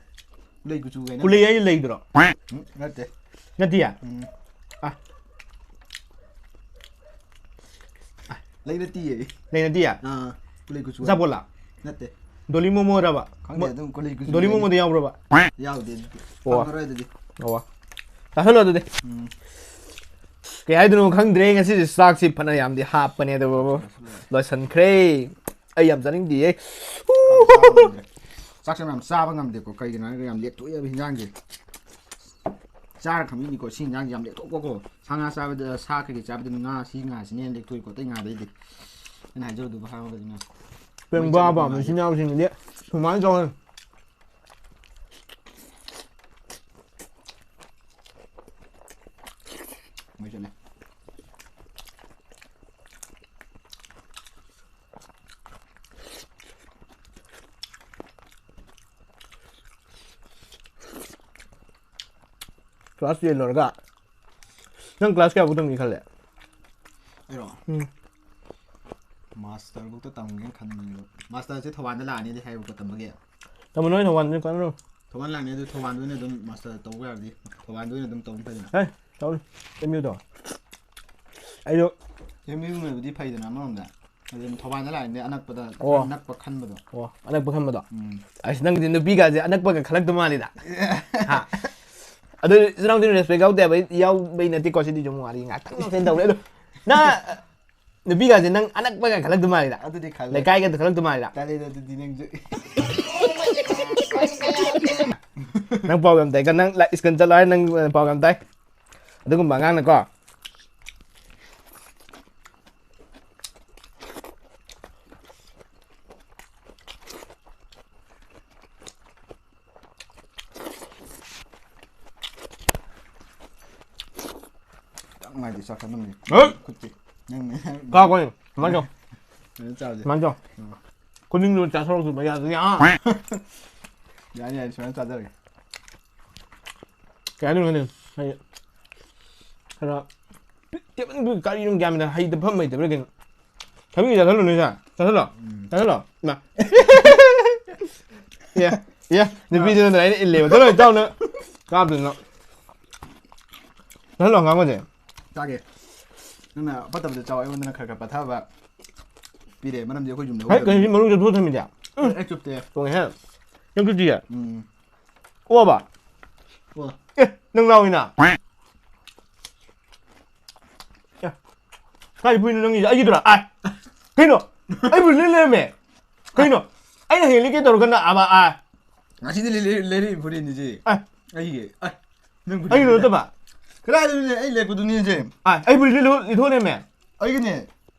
ꯀꯨꯂꯩ ꯀꯨꯆꯨ ꯀꯥꯏꯅ꯫ ꯀꯨꯂꯩ ꯍꯥꯏ ꯂꯩꯗ꯭ꯔꯣ? ꯎꯝ, ꯅꯠꯇꯦ꯫ ꯅꯠꯇꯤꯌꯦ? ꯎꯝ꯫ ꯑꯥ꯫ ꯑꯥ꯫ ꯂꯩ ꯅꯠꯇꯤꯌꯦ꯫ ꯂꯩꯅꯗꯤꯌꯦ? ꯑꯥ, ꯀꯨꯂꯩ ꯀꯨꯆꯨ꯫ ꯑꯆꯥꯄꯣꯠꯂ? ꯅꯠꯇꯦ꯫ ꯗꯣꯂꯤ ꯃꯣꯃꯣꯔꯕ? ꯈꯪꯗꯦ, ꯑꯗꯨꯝ ꯀꯨꯂꯩ ꯀꯨꯆꯨ꯫ ꯗꯣꯂꯤ ꯃꯣꯃꯣꯗ ꯌꯥꯎꯕ꯭ꯔꯕ? ꯌꯥꯎꯗꯦ ꯑꯗꯨꯗꯤ꯫ ꯑꯣ꯫ ꯐꯪꯉꯔꯣꯏ ꯑꯗꯨꯗꯤ꯫ ꯑꯣ꯫ ꯆꯥꯁꯜꯂꯣ ꯑꯗꯨꯗꯤ꯫ ꯎꯝ꯫ ꯀꯩ ꯍꯥꯏꯗꯣꯏꯅꯣ ꯈꯪꯗ꯭ꯔꯦ, ꯉꯁꯤꯁꯦ ꯆꯥꯛꯁꯤ ꯐꯅ ꯌꯥꯝꯗꯤ ꯍꯥꯞꯄꯅꯦ, ꯑꯗꯨꯕꯨ ꯂꯣꯏꯁꯟꯈ꯭ꯔꯦ꯫ ꯑꯩ ꯌꯥꯝ ꯆꯥꯅꯤꯡꯗꯤꯌꯦ꯫ ꯆꯥꯛꯁꯦ ꯌꯥꯝ ꯆꯥꯕ ꯉꯝꯗꯦꯀꯣ, ꯀꯩꯒꯤꯅꯣ ꯍꯥꯏꯔꯒ ꯌꯥꯝ ꯂꯦꯛꯊꯣꯛꯑꯦꯕ ꯍꯤꯟꯖꯥꯡꯁꯦ꯫ ꯆꯥꯔ ꯈꯪꯕꯤꯅꯤꯀꯣ, ꯁꯤ ꯍꯤꯟꯖꯥꯡꯁꯦ ꯌꯥꯝ ꯂꯦꯛꯊꯣꯛꯄꯀꯣ꯫ ꯁꯥ ꯉꯥ ꯆꯥꯕꯗ, ꯁꯥ ꯀꯩꯀꯩ ꯆꯥꯕꯗ ꯉꯥ, ꯁꯤ ꯉꯥꯁꯤꯅ ꯍꯦꯟꯅ ꯂꯦꯛꯊꯣꯛꯏꯀꯣ, ꯑꯇꯩ ꯉꯥꯗꯩꯗꯤ꯫ ꯑꯩꯅ ꯍꯥꯏꯖꯕꯗꯨꯕꯨ ꯍꯥꯏꯔꯒꯗꯤ ꯉꯥ꯫ ꯄꯦꯡꯕꯥ ꯄꯥꯝꯕ ꯏꯆꯤꯟ ꯏꯅꯥꯎꯁꯤꯡꯗꯤ ꯁꯨꯃꯥꯏꯅ ꯇꯧꯋꯦ꯫ ꯃꯩ ꯆꯠꯂꯦ꯫ ꯀ꯭ꯂꯥꯁ ꯇꯦꯟ ꯂꯣꯏꯔꯒ ꯅꯪ ꯀ꯭ꯂꯥꯁ ꯀꯌꯥꯐꯥꯎ ꯇꯝꯒꯦ ꯈꯜꯂꯦ? ꯑꯩꯔꯣ? ꯎꯝ꯫ ꯃꯥꯁꯇꯔꯐꯧꯗ ꯇꯝꯒꯦꯅ ꯈꯟꯕꯅꯦ ꯑꯗꯣ꯫ ꯃꯥꯁꯇꯔꯁꯦ ꯊꯧꯕꯥꯜꯗ ꯂꯥꯛꯑꯅꯤꯗꯤ ꯍꯥꯏꯕꯀꯣ ꯇꯝꯕꯒꯤ꯫ ꯇꯝꯃꯣ, ꯅꯣꯏ ꯊꯧꯕꯥꯜꯗ ꯀꯥꯟꯅꯔꯣ꯫ ꯊꯧꯕꯥꯜ ꯂꯥꯛꯅꯤ ꯑꯗꯨ ꯊꯧꯕꯥꯜꯗ ꯑꯣꯏꯅ ꯑꯗꯨꯝ ꯃꯥꯁꯇꯔ ꯇꯧꯕ ꯌꯥꯔꯗꯤ ꯊꯧꯕꯥꯜꯗ ꯑꯣꯏꯅ ꯑꯗꯨꯝ ꯇꯧꯕ ꯐꯩꯗꯅ꯫ ꯍꯦ, ꯇꯧꯔꯦ꯫ ꯑꯦꯝ ꯌꯨꯗꯣ꯫ ꯑꯩꯗꯣ ꯑꯦꯝ ꯌꯨꯅꯕꯨꯗꯤ ꯐꯩꯗꯅ ꯑꯃꯔꯣꯝꯗ꯫ ꯑꯗꯨꯝ ꯊꯧꯕꯥꯜꯗ ꯂꯥꯛꯏꯅꯦ ꯑꯅꯛꯄꯗ ꯑꯣ꯫ ꯅꯛꯄ ꯈꯟꯕꯗꯣ꯫ ꯑꯣ, ꯑꯅꯛꯄ ꯈꯟꯕꯗꯣ꯫ ꯎꯝ꯫ ꯑꯁ, ꯅꯪꯗꯤ ꯅꯨꯄꯤꯒꯥꯁꯦ ꯑꯅꯛꯄꯒ ꯈꯜꯂꯛꯇ ꯃꯥꯜꯂꯤꯗ꯫ ꯍꯥ? ꯑꯗꯨ ꯏꯆꯤꯟ ꯏꯅꯥꯎꯗꯤ ꯔꯦꯁꯄꯦꯛ ꯌꯥꯎꯗꯦ ꯍꯥꯏꯕ, ꯌꯥꯎꯕꯩ ꯅꯠꯇꯦꯀꯣ, ꯁꯤꯗꯤ ꯁꯨꯝ ꯋꯥꯔꯤ ꯉꯥꯛꯇꯪ ꯁꯦꯟ ꯇꯧꯔꯦ꯫ ꯑꯗꯣ ꯅꯪ ꯅꯨꯄꯤꯒꯥꯁꯦ ꯅꯪ ꯑꯅꯛꯄꯒ ꯈꯜꯂꯛꯇ ꯃꯥꯜꯂꯤꯗ꯫ ꯑꯗꯨꯗꯤ ꯈꯜꯂꯦ꯫ ꯂꯩꯀꯥꯏꯒ ꯈꯜꯂꯛꯇ ꯃꯥꯜꯂꯤꯗ꯫ ꯇꯜꯂꯦꯗ ꯑꯗꯨꯗꯤ ꯅꯪꯁꯨ꯫ ꯅꯪ ꯄꯥꯎ ꯌꯥꯝ ꯇꯥꯏ꯫ ꯅꯪ ꯂꯥꯏ ꯁ꯭ꯀꯨꯜ ꯆꯠꯂꯣ ꯍꯥꯏ, ꯅꯪ ꯄꯥꯎ ꯌꯥꯝ ꯇꯥꯏ꯫ ꯑꯗꯨꯒꯨꯝꯕ ꯑꯉꯥꯡꯅꯀꯣ꯫ ꯈꯤꯇꯪ ꯉꯥꯏꯗꯤ ꯆꯥꯛ ꯆꯥꯅꯕꯅꯤ꯫ ꯍꯣꯏ꯫ ꯈꯨꯠꯇꯤ꯫ ꯅꯪꯅ ꯀꯥꯎꯈꯣꯏ꯫ ꯁꯨꯃꯥꯏꯅ ꯇꯧ꯫ ꯀꯩꯅꯣ ꯆꯥꯕꯁꯦ꯫ ꯁꯨꯃꯥꯏꯅ ꯇꯧ꯫ ꯎꯝ꯫ ꯈꯨꯅꯤꯡꯗꯣ ꯆꯥꯊꯣꯔꯛꯇꯣꯏꯕ ꯌꯥꯗ꯭ꯔꯗꯤ, ꯑꯥ꯫ ꯌꯥꯅꯤ, ꯌꯥꯅꯤ, ꯁꯨꯃꯥꯏꯅ ꯆꯥꯖꯔꯒꯦ꯫ ꯀꯩ ꯍꯥꯏꯗꯣꯏꯅꯣ ꯈꯪꯗꯦ꯫ ꯍꯥꯏꯗꯤ ꯈꯔ ꯇꯦꯕꯜꯗꯨ ꯀꯔꯤꯅꯣ ꯒ꯭ꯌꯥꯟ ꯃꯦꯟ ꯇꯥꯗꯦ꯫ ꯍꯩꯇ ꯐꯝ ꯍꯩꯇꯕ꯭ꯔꯥ ꯀꯩꯅꯣ? ꯊꯕꯤꯒ ꯆꯥꯁꯜꯂꯨ ꯅꯣꯏꯁꯦ꯫ ꯆꯥꯁꯜꯂꯣ꯫ ꯎꯝ꯫ ꯆꯥꯁꯜꯂꯣ꯫ ꯏꯃꯥ꯫ ꯑꯦ, ꯑꯦ, ꯅꯨꯄꯤꯗꯨꯅ ꯑꯩꯅ ꯏꯜꯂꯦꯕ꯫ ꯆꯠꯂꯣ, ꯏꯇꯥꯎꯅ꯫ ꯀꯥꯞꯇꯣꯏꯅꯣ꯫ ꯆꯥꯁꯜꯂꯣ, ꯍꯪꯒꯥꯝꯒꯁꯦ꯫ ꯆꯥꯒꯦ꯫ ꯅꯪꯅ ꯐꯠꯇꯕꯗ ꯆꯥꯎ, ꯑꯩꯉꯣꯟꯗꯅ ꯈꯔ ꯈꯔ ꯄꯊꯕ ꯄꯤꯔꯛꯑꯦ, ꯃꯔꯝꯗꯤ ꯑꯩꯈꯣꯏ ꯌꯨꯝꯗ ꯍꯩ, ꯀꯩꯅꯣ ꯁꯤ ꯃꯅꯨꯡꯗ ꯊꯣꯛ ꯊꯝꯃꯤꯗꯤ? ꯎꯝ, ꯑꯩ ꯆꯨꯞꯇꯦ꯫ ꯇꯣꯡꯉꯦꯍꯦ꯫ ꯅꯪ ꯆꯨꯞꯇꯤꯌꯦ? ꯎꯝ꯫ ꯑꯣꯕ? ꯑꯣ꯫ ꯑꯦ, ꯅꯪ ꯂꯥꯎꯏꯅ? ꯑꯦ, ꯀꯥꯏ ꯐꯨꯏꯅꯣ ꯅꯪꯒꯤꯁꯦ? ꯑꯩꯒꯤꯗꯨꯔꯥ? ꯑꯥꯏ! ꯀꯩꯅꯣ? ꯑꯩ ꯐꯨꯔꯤꯠ ꯂꯤꯠ ꯂꯩꯔꯝꯃꯦ꯫ ꯀꯩꯅꯣ? ꯑꯩꯅ ꯍꯌꯦꯡ ꯂꯤꯠꯀꯦ ꯇꯧꯔꯀꯥꯟꯗ ꯑꯥꯕ, ꯑꯥꯏ! ꯉꯁꯤꯗꯤ ꯂꯤ-, ꯂꯤ-, ꯂꯩꯔꯛꯏ ꯐꯨꯔꯤꯠꯅꯤꯁꯦ꯫ ꯑꯥꯏ! ꯑꯩꯒꯤ꯫ ꯑꯥꯏ! ꯅꯪ ꯐꯨꯔꯤꯠ ꯑꯩꯒꯤꯗꯣ ꯂꯤꯠꯂꯦ꯫ ꯅꯠꯇꯕ? ꯀꯗꯥꯏꯗꯅꯣꯅꯦ? ꯑꯩ ꯂꯦꯞꯄꯗꯨꯅꯤꯁꯦ꯫ ꯑꯥꯏ! ꯑꯩ ꯐꯨꯔꯤꯠ ꯂꯤꯠ-, ꯂꯤꯠꯊꯣꯛ ꯂꯩꯔꯝꯃꯦ꯫ ꯑꯩꯒꯤꯅꯦ꯫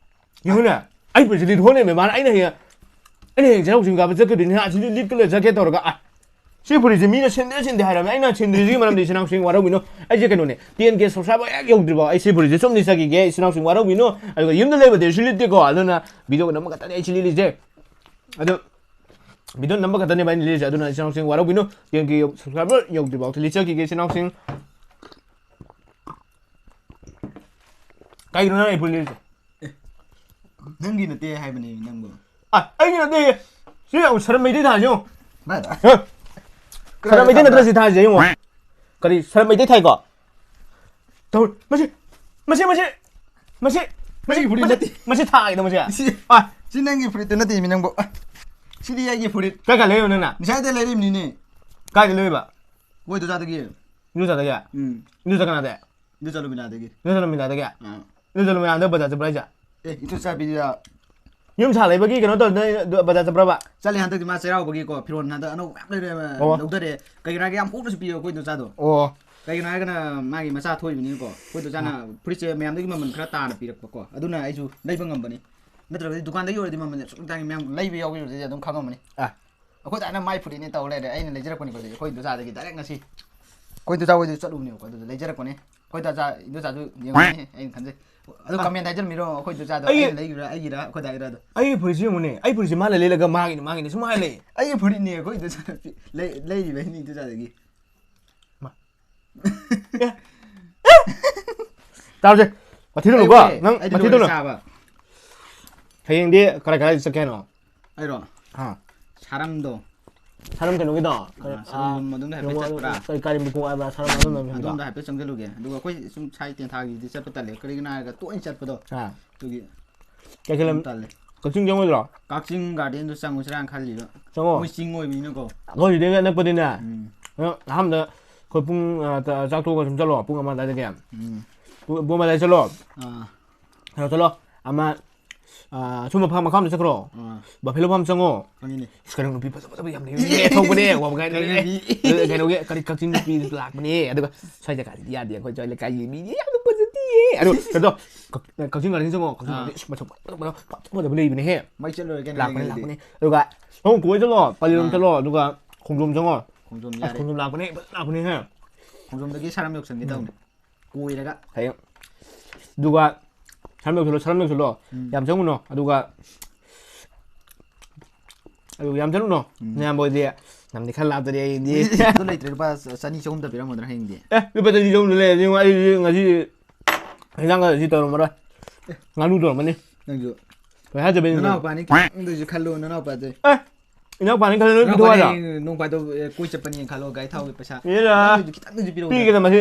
ꯌꯦꯡꯉꯨꯅꯦ, ꯑꯩ ꯐꯨꯔꯤꯠꯁꯦ ꯂꯤꯠꯊꯣꯛ ꯂꯩꯔꯝꯃꯦ꯫ ꯃꯥꯅ, ꯑꯩꯅ ꯍꯌꯦꯡ, ꯑꯩꯅ ꯍꯌꯦꯡ ꯆꯩꯔꯥꯎ ꯆꯤꯡ ꯀꯥꯕ ꯆꯠꯀꯗꯣꯏꯅꯤ, ꯑꯁꯤꯗꯤ ꯂꯤꯠꯀ ꯂꯣꯏ ꯆꯠꯀꯦ ꯇꯧꯔꯒ, ꯑꯥꯏ! ꯁꯤ ꯐꯨꯔꯤꯠꯁꯦ ꯃꯤꯅ ꯁꯤꯟꯗꯦ ꯁꯤꯟꯗꯦ ꯍꯥꯏꯔꯝꯃꯦ꯫ ꯑꯩꯅ ꯁꯤꯟꯗ꯭ꯔꯤꯁꯤꯒꯤ ꯃꯔꯝꯗꯤ ꯏꯆꯤꯟ ꯏꯅꯥꯎꯁꯤꯡ ꯋꯥꯔꯧꯕꯤꯅꯨ꯫ ꯑꯩꯁꯦ ꯀꯩꯅꯣꯅꯦ, ten K subscriber ꯍꯦꯛ ꯌꯧꯗ꯭ꯔꯤꯕꯥꯎ ꯑꯩ ꯁꯤ ꯐꯨꯔꯤꯠꯁꯦ ꯁꯨꯝ ꯂꯤꯠꯆꯈꯤꯒꯦ, ꯏꯆꯤꯟ ꯏꯅꯥꯎꯁꯤꯡ ꯋꯥꯔꯧꯕꯤꯅꯨ꯫ ꯑꯗꯨꯒ ꯌꯨꯝꯗ ꯂꯩꯕꯗꯤ ꯑꯩꯁꯨ ꯂꯤꯠꯇꯦꯀꯣ, ꯑꯗꯨꯅ video ꯒ ꯅꯝꯕ ꯈꯛꯇꯅꯦ ꯑꯩꯁꯨ ꯂꯤꯠꯂꯤꯁꯦ꯫ ꯑꯗꯣ video ꯅꯝꯕ ꯈꯛꯇꯅꯦꯕ ꯑꯩꯅ ꯂꯤꯠꯂꯤꯁꯦ, ꯑꯗꯨꯅ ꯏꯆꯤꯟ ꯏꯅꯥꯎꯁꯤꯡ ꯋꯥꯔꯧꯕꯤꯅꯨ꯫ Ten K subscriber ꯌꯧꯗ꯭ꯔꯤꯐꯥꯎꯗꯤ ꯂꯤꯠꯆꯈꯤꯒꯦ, ꯏꯆꯤꯟ ꯏꯅꯥꯎꯁꯤꯡ꯫ ꯀꯩꯒꯤꯅꯣ ꯅꯪ ꯑꯩ ꯐꯨꯔꯤꯠ ꯂꯤꯠꯂꯤꯁꯦ? ꯅꯪꯒꯤ ꯅꯠꯇꯦ ꯍꯥꯏꯕꯅꯦ ꯅꯪꯕꯨ꯫ ꯑ, ꯑꯩꯒꯤ ꯅꯠꯇꯦ꯫ ꯁꯤ ꯌꯦꯡꯉꯨ, ꯁꯔꯝ ꯃꯩꯇꯩ ꯊꯥꯁꯦ ꯌꯦꯡꯉꯨ꯫ ꯀꯗꯥꯏꯗ? ꯍ? ꯁꯔꯝ ꯃꯩꯇꯩ ꯅꯠꯇ꯭ꯔ ꯁꯤ ꯊꯥꯁꯦ ꯌꯦꯡꯉꯨ꯫ ꯀꯔꯤ, ꯁꯔꯝ ꯃꯩꯇꯩ ꯊꯥꯏꯀꯣ? ꯇꯧ-, ꯃꯁꯤ, ꯃꯁꯤ, ꯃꯁꯤ, ꯃꯁꯤ, ꯃꯁꯤ, ꯅꯪꯒꯤ ꯐꯨꯔꯤꯠ ꯃꯁꯤ, ꯅꯠꯇꯦ꯫ ꯃꯁꯤ ꯊꯥꯏꯗ ꯃꯁꯤ꯫ ꯁꯤ, ꯑ, ꯁꯤ ꯅꯪꯒꯤ ꯐꯨꯔꯤꯠꯇꯨ ꯅꯠꯇꯦ ꯃꯤ ꯅꯪꯕꯨ꯫ ꯑ, ꯁꯤꯗꯤ ꯑꯩꯒꯤ ꯐꯨꯔꯤꯠ꯫ ꯀꯥꯏ ꯀꯥꯏ ꯂꯩꯔꯤꯅꯣ ꯅꯪꯅ? ꯉꯁꯥꯏꯗ ꯂꯩꯔꯤꯕꯅꯤꯅꯦ꯫ ꯀꯥꯏꯗ ꯂꯩꯔꯤꯕ? ꯃꯣꯏꯗꯣ ꯆꯥꯗꯒꯤ꯫ ꯏꯟꯗꯣꯆꯥꯗꯒꯤ? ꯎꯝ꯫ ꯏꯟꯗꯣꯆꯥ ꯀꯅꯥꯗ? ꯏꯟꯗꯣꯆꯥ ꯂꯨꯃꯤꯅꯥꯗꯒꯤ꯫ ꯏꯟꯗꯣꯆꯥ ꯂꯨꯃꯤꯅꯥꯗꯒꯤ? ꯑꯥ꯫ ꯏꯟꯗꯣꯆꯥ ꯂꯨꯃꯤꯅꯥꯗ ꯕꯖꯥꯔ ꯆꯠꯄ꯭ꯔꯥ ꯍꯥꯏꯁꯦ? ꯑꯦ, ꯏꯟꯗꯣꯆꯥꯕꯤꯗ꯫ ꯌꯨꯝ ꯁꯥ ꯂꯩꯕꯒꯤ ꯀꯩꯅꯣ ꯇꯧꯗꯅ ꯕꯖꯥꯔ ꯆꯠꯄ꯭ꯔꯕ? ꯆꯠꯂꯦ, ꯍꯟꯗꯛꯇꯤ ꯃꯥ ꯆꯩꯔꯥꯎꯕꯒꯤꯀꯣ ꯐꯤꯔꯣꯟ ꯍꯟꯗꯛ ꯑꯅꯧꯕ ꯃꯌꯥꯝ ꯂꯩꯔꯦ, ꯑꯣ꯫ ꯂꯧꯊꯔꯦ꯫ ꯀꯩꯒꯤꯅꯣ ꯍꯥꯏꯔꯗꯤ ꯌꯥꯝ ꯍꯣꯡꯅꯁꯨ ꯄꯤꯌꯦ ꯑꯩꯈꯣꯏ ꯏꯟꯗꯣꯆꯥꯗꯣ꯫ ꯑꯣ꯫ ꯀꯩꯒꯤꯅꯣ ꯍꯥꯏꯔꯒꯅ ꯃꯥꯒꯤ ꯃꯆꯥ ꯊꯣꯛꯏꯕꯅꯤꯅꯀꯣ ꯑꯩꯈꯣꯏ ꯏꯟꯗꯣꯆꯥꯅ ꯐꯨꯔꯤꯠꯁꯦ ꯃꯌꯥꯝꯗꯒꯤ ꯃꯃꯜ ꯈꯔ ꯇꯥꯅ ꯄꯤꯔꯛꯄꯀꯣ, ꯑꯗꯨꯅ ꯑꯩꯁꯨ ꯂꯩꯕ ꯉꯝꯕꯅꯤ꯫ ꯅꯠꯇ꯭ꯔꯒꯗꯤ ꯗꯨꯀꯥꯟꯗꯒꯤ ꯑꯣꯏꯔꯗꯤ ꯃꯃꯜꯁꯦ ꯑꯁꯨꯛ ꯇꯥꯡꯉꯤ, ꯃꯌꯥꯝ ꯂꯩꯕ ꯌꯥꯎꯕꯤꯕꯗꯨꯗꯤ ꯑꯗꯨꯝ ꯈꯪꯉꯝꯃꯅꯤ꯫ ꯑꯥ꯫ ꯑꯩꯈꯣꯏ ꯗꯥꯅ ꯃꯥꯏ ꯐꯨꯔꯤꯠꯅꯦ ꯇꯧ ꯂꯩꯔꯦ, ꯑꯩꯅ ꯂꯩꯖꯔꯛꯄꯅꯤ ꯑꯩꯈꯣꯏ ꯏꯟꯗꯣꯆꯥꯗꯒꯤ direct ꯉꯁꯤ꯫ ꯑꯩꯈꯣꯏ ꯏꯟꯗꯣꯆꯥ ꯍꯣꯏꯗ ꯆꯠꯂꯨꯕꯅꯦꯕꯀꯣ, ꯑꯗꯨꯗ ꯂꯩꯖꯔꯛꯄꯅꯦ꯫ ꯑꯩꯈꯣꯏ ꯏꯟꯗꯣꯆꯥ, ꯏꯟꯗꯣꯆꯥꯁꯨ ꯌꯦꯡꯉꯝꯃꯅꯤ ꯑꯩꯅ ꯈꯟꯖꯩ꯫ ꯑꯗꯣ ꯑꯥ꯫ comment ꯍꯥꯏꯖꯔꯝꯃꯤꯔꯣ ꯑꯩꯈꯣꯏ ꯏꯟꯗꯣꯆꯥꯗꯣ ꯑꯩꯒꯤ ꯑꯩꯅ ꯂꯩꯈꯤꯕ꯭ꯔꯥ ꯑꯩꯒꯤꯔꯥ ꯑꯩꯈꯣꯏ ꯗꯥꯒꯤꯔꯥ ꯑꯗꯣ? ꯑꯩꯒꯤ ꯐꯨꯔꯤꯠꯁꯤ ꯌꯦꯡꯉꯨꯅꯦ, ꯑꯩ ꯐꯨꯔꯤꯠꯁꯤ ꯃꯥꯅ ꯂꯩꯔꯒ ꯃꯥꯒꯤꯅꯤ, ꯃꯥꯒꯤꯅꯤ ꯁꯨꯝ ꯍꯥꯏ ꯂꯩ꯫ ꯑꯩꯒꯤ ꯐꯨꯔꯤꯠꯅꯦ ꯑꯩꯈꯣꯏ ꯏꯟꯗꯣꯆꯥ ꯂꯩ-, ꯂꯩꯔꯤꯕ ꯑꯩꯅ ꯏꯟꯗꯣꯆꯥꯗꯒꯤ꯫ ꯇꯥꯔꯁꯦ, ꯃꯊꯤ ꯇꯧꯅꯨꯀꯣ꯫ ꯑꯩ-, ꯅꯪ ꯑꯩꯗꯤ ꯃꯊꯤ ꯂꯣꯏꯔꯦ ꯇꯧꯅꯨ꯫ ꯆꯥꯕ꯫ ꯍꯌꯦꯡꯗꯤ ꯀꯗꯥꯏ ꯀꯗꯥꯏ ꯆꯠꯀꯦ ꯍꯥꯏꯅꯣ? ꯑꯩꯔꯣ? ꯍꯥ꯫ ꯁꯥꯔꯝꯗꯣ꯫ ꯁꯥꯔꯝ ꯀꯩꯅꯣꯒꯤꯗꯣ? ꯑꯥ, ꯁꯥꯔꯝ ꯑꯗꯣꯝꯗ ꯍꯥꯏꯐꯦꯠ ꯆꯠꯄ꯭ꯔꯥ? ꯀꯔꯤ ꯀꯥꯔꯤ ꯃꯈꯣꯡ ꯍꯥꯏꯕ꯭ꯔꯥ? ꯁꯥꯔꯝ ꯑꯗꯣꯝꯗ ꯍꯥꯏꯐꯦꯠ ꯑꯗꯣꯝꯗ ꯍꯥꯏꯐꯦꯠ ꯆꯪꯁꯤꯜꯂꯨꯒꯦ꯫ ꯑꯗꯨꯒ ꯑꯩꯈꯣꯏ ꯁꯨꯝ ꯁꯥꯏ ꯇꯦꯟꯊꯥꯒꯤꯗꯤ ꯆꯠꯄ ꯇꯜꯂꯦ, ꯀꯔꯤꯒꯤꯅꯣ ꯍꯥꯏꯔꯒ ꯇꯣꯏꯅ ꯆꯠꯄꯗꯣ꯫ ꯑꯥ꯫ ꯑꯗꯨꯒꯤ ꯀꯩ ꯀꯩ ꯂꯝ? ꯇꯜꯂꯦ꯫ ꯀꯛꯆꯤꯡ ꯆꯪꯉꯣꯏꯗ꯭ꯔꯣ? ꯀꯛꯆꯤꯡ ꯒꯥꯔꯗꯦꯟꯗꯣ ꯆꯪꯉꯨꯁꯤꯔꯥꯅ ꯈꯜꯂꯤꯕ꯫ ꯆꯪꯉꯣ꯫ ꯃꯣꯏ ꯆꯤꯡ ꯑꯣꯏꯕꯅꯤꯅꯀꯣ꯫ ꯑꯩꯈꯣꯏ ꯁꯤꯗꯩ ꯑꯅꯛꯄꯗꯤꯅꯦ꯫ ꯎꯝ꯫ ꯑꯗꯣ ꯑꯍꯥꯟꯕꯗ ꯑꯩꯈꯣꯏ ꯄꯨꯡ, ꯑ, ꯇ-, ꯆꯥꯛ ꯇꯣꯛꯑꯒ ꯁꯨꯝ ꯆꯠꯂꯣ, ꯄꯨꯡ ꯑꯃ ꯑꯗꯨꯋꯥꯏꯗꯒꯤ꯫ ꯎꯝ꯫ ꯄꯨꯡ, ꯄꯨꯡ ꯑꯃ ꯑꯗꯨꯋꯥꯏꯗ ꯆꯠꯂꯣ꯫ ꯑꯥ꯫ ꯀꯩꯅꯣ ꯆꯠꯂꯣ꯫ ꯑꯃ, ꯑ, ꯁꯨꯝꯕ ꯐꯥꯔꯝ ꯃꯈꯥ ꯑꯃꯗ ꯆꯠꯈ꯭ꯔꯣ꯫ ꯑꯥ꯫ ꯕꯐꯦꯂꯣ ꯐꯥꯔꯝ ꯆꯪꯉꯣ꯫ ꯈꯪꯉꯤꯅꯦ꯫ ꯑꯁ, ꯀꯩꯅꯣ, ꯅꯨꯄꯤ ꯐꯖ ꯐꯖꯕ ꯌꯥꯝ ꯂꯩꯕꯅꯦ, ꯊꯣꯛꯄꯅꯦ, ꯋꯥꯕ ꯀꯥꯏꯗꯅꯦ꯫ ꯈꯪꯉꯤꯅꯦ꯫ ꯑꯗꯨ ꯀꯩꯅꯣꯒꯤ ꯀꯔꯤ, ꯀꯛꯆꯤꯡ ꯅꯨꯄꯤ ꯂꯥꯛꯄꯅꯦ꯫ ꯑꯗꯨꯒ ꯁ꯭ꯋꯥꯏ ꯖꯒꯥꯗꯤ ꯌꯥꯗꯦ, ꯑꯩꯈꯣꯏ ꯁ꯭ꯋꯥꯏ ꯂꯩꯀꯥꯏꯒꯤ ꯃꯤꯗꯤ ꯌꯥꯝꯅ ꯐꯖꯗꯤꯌꯦ꯫ ꯑꯗꯣ ꯀꯩꯅꯣ, ꯀꯛ-, ꯀꯛꯆꯤꯡ ꯒꯥꯔꯗꯦꯟ ꯆꯪꯉꯣ꯫ ꯀꯛꯆꯤꯡ ꯑꯥ꯫ ꯒꯥꯔꯗꯦꯟ, ꯏꯁ, ꯃꯁꯛ ꯐꯖ ꯐꯖꯕ, ꯐꯖ ꯐꯖꯕ ꯂꯩꯕꯅꯦ ꯍꯦ꯫ ꯃꯩ ꯆꯠꯂꯨꯔꯒꯦ ꯂꯥꯛꯄꯅꯦ, ꯅꯪꯒꯤꯗꯤ꯫ ꯂꯥꯛꯄꯅꯦ꯫ ꯑꯗꯨꯒ ꯁꯣꯝ ꯀꯣꯏ ꯆꯠꯂꯣ, ꯄꯂꯦꯜꯂꯣꯝ ꯑꯥ꯫ ꯆꯠꯂꯣ, ꯑꯗꯨꯒ ꯈꯣꯡꯖꯣꯝ ꯆꯪꯉꯣ꯫ ꯈꯣꯡꯖꯣꯝ ꯑꯁ, ꯌꯥꯔꯦ꯫ ꯈꯣꯡꯖꯣꯝ ꯂꯥꯛꯄꯅꯦ, ꯐꯖ ꯂꯥꯛꯄꯅꯦ ꯍꯦ꯫ ꯈꯣꯡꯖꯣꯝꯗꯒꯤ ꯁꯥꯔꯝ ꯌꯧꯁꯟꯒꯦ ꯎꯝ꯫ ꯇꯧꯅꯤ꯫ ꯀꯣꯏꯔꯒ꯫ ꯍꯌꯦꯡ꯫ ꯑꯗꯨꯒ ꯁꯥꯔꯝ ꯌꯧꯁꯜꯂꯣ, ꯁꯥꯔꯝ ꯌꯧꯁꯜꯂꯣ꯫ ꯎꯝ꯫ ꯌꯥꯝ ꯆꯪꯉꯨꯅꯣ꯫ ꯑꯗꯨꯒ, ꯑꯗꯨ ꯌꯥꯝ ꯆꯪꯉꯨꯅꯣ꯫ ꯎꯝ꯫ ꯅꯌꯥꯝꯕ ꯍꯣꯏꯗꯤ ꯂꯝꯗꯤ ꯈꯔ ꯂꯥꯞꯇꯔꯤ ꯑꯩꯗꯤ꯫ ꯑꯗꯨ ꯂꯩꯇ꯭ꯔꯦ, ꯂꯨꯄꯥ ꯆꯅꯤ ꯆꯍꯨꯝꯗ ꯄꯤꯔꯝꯒꯗ꯭ꯔꯥ ꯍꯌꯦꯡꯗꯤ? ꯑꯦ, ꯂꯨꯄꯥ ꯆꯅꯤ ꯆꯍꯨꯝꯗ ꯂꯩꯔꯗꯤ ꯑꯩꯗꯤ ꯉꯁꯤ ꯍꯦꯟꯖꯥꯡ ꯈꯔ ꯁꯤ ꯇꯧꯔꯝꯃꯔꯣꯏ꯫ ꯉꯥꯅꯨ ꯇꯧꯔꯝꯃꯅꯤ꯫ ꯅꯪꯁꯨ꯫ ꯄꯩꯁꯥ ꯆꯠꯄꯩꯅꯤ꯫ ꯅꯅꯥꯎꯄꯥꯅꯤ ꯈꯤꯇꯪꯗꯁꯨ ꯈꯜꯂꯣ, ꯅꯅꯥꯎꯄꯥꯗ꯫ ꯑꯦ, ꯏꯅꯥꯎꯄꯥꯅꯤ ꯈꯜꯂ ꯅꯣꯏ ꯄꯤꯊꯣꯛ ꯅꯅꯥꯎꯄꯥꯅꯤ ꯍꯥꯏꯔꯣ? ꯍꯌꯦꯡ ꯅꯣꯡ ꯐꯥꯗꯣꯛ, ꯑꯦ, ꯀꯣꯏ ꯆꯠꯄꯅꯦꯅ ꯈꯜꯂꯣ, ꯒꯥꯔꯤ ꯊꯥꯎꯒꯤ ꯄꯩꯁꯥ꯫ ꯄꯤꯔ꯫ ꯅꯪꯒꯤꯁꯨ ꯈꯤꯇꯪꯗꯁꯨ ꯄꯤꯔꯛꯎꯗ꯫ ꯄꯤꯒꯦꯗ ꯃꯁꯤ꯫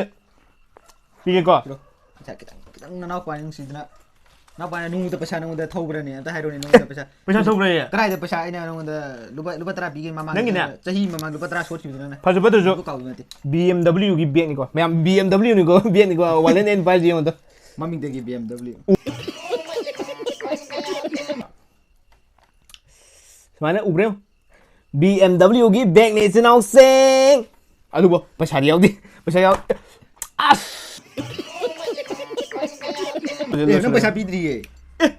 ꯄꯤꯒꯦꯀꯣ꯫ ꯄꯤꯔꯣ꯫ ꯄꯩꯁꯥ ꯈꯤꯇꯪ, ꯈꯤꯇꯪ ꯅꯅꯥꯎꯄꯥꯅꯤ ꯅꯨꯡꯁꯤꯗꯅ꯫ ꯅꯅꯥꯎꯄꯥꯅꯤ ꯅꯣꯡꯃꯇ ꯄꯩꯁꯥ ꯅꯉꯣꯟꯗ ꯊꯧꯕ꯭ꯔꯅꯦ? ꯑꯝꯇ ꯍꯥꯏꯔꯣꯅꯦ, ꯅꯉꯣꯟꯗ ꯄꯩꯁꯥ꯫ ꯄꯩꯁꯥ ꯊꯧꯕ꯭ꯔꯌꯦ? ꯀꯗꯥꯏꯗ ꯄꯩꯁꯥ? ꯑꯩꯅ ꯅꯉꯣꯟꯗ ꯂꯨꯄꯥ, ꯂꯨꯄꯥ ꯇꯔꯥ ꯄꯤꯒꯦ ꯃꯃꯥꯡ ꯅꯪꯒꯤꯅꯦ? ꯆꯍꯤ ꯃꯃꯥꯡ ꯂꯨꯄꯥ ꯇꯔꯥ ꯁꯣꯠꯈꯤꯕꯗꯣ ꯅꯪꯅ꯫ ꯐꯖ ꯐꯠꯇ꯭ꯔꯁꯨ꯫ ꯑꯗꯨ ꯀꯥꯎꯕ ꯅꯠꯇꯦ꯫ ꯕꯤ ꯑꯦꯝ ꯗꯕ꯭ꯂꯤꯎꯒꯤ ꯕꯦꯒꯅꯤꯀꯣ꯫ ꯃꯌꯥꯝ ꯕꯤ ꯑꯦꯝ ꯗꯕ꯭ꯂꯤꯎꯅꯤꯀꯣ, ꯕꯦꯒꯅꯤꯀꯣ, ꯋꯥꯂꯦꯟ ꯑꯦꯟ ꯄꯥꯏꯔꯤꯁꯦ ꯌꯦꯡꯉꯣ ꯑꯗꯣ꯫ ꯃꯃꯤꯡꯗꯒꯤ ꯕꯤ ꯑꯦꯝ ꯗꯕ꯭ꯂꯤꯎ꯫ ꯁꯨꯃꯥꯏꯅ ꯎꯕ꯭ꯔꯥ ꯌꯦꯡꯉꯣ꯫ ꯕꯤ ꯑꯦꯝ ꯗꯕ꯭ꯂꯤꯎꯒꯤ ꯕꯦꯒꯅꯦ, ꯏꯆꯤꯟ ꯏꯅꯥꯎꯁꯤꯡ꯫ ꯑꯗꯨꯕꯨ ꯄꯩꯁꯥꯗꯤ ꯌꯥꯎꯗꯦ꯫ ꯄꯩꯁꯥ ꯌꯥꯎ-, ꯑꯁ! ꯑꯦ, ꯅꯪ ꯄꯩꯁꯥ ꯄꯤꯗ꯭ꯔꯤꯌꯦ꯫ ꯑꯦ,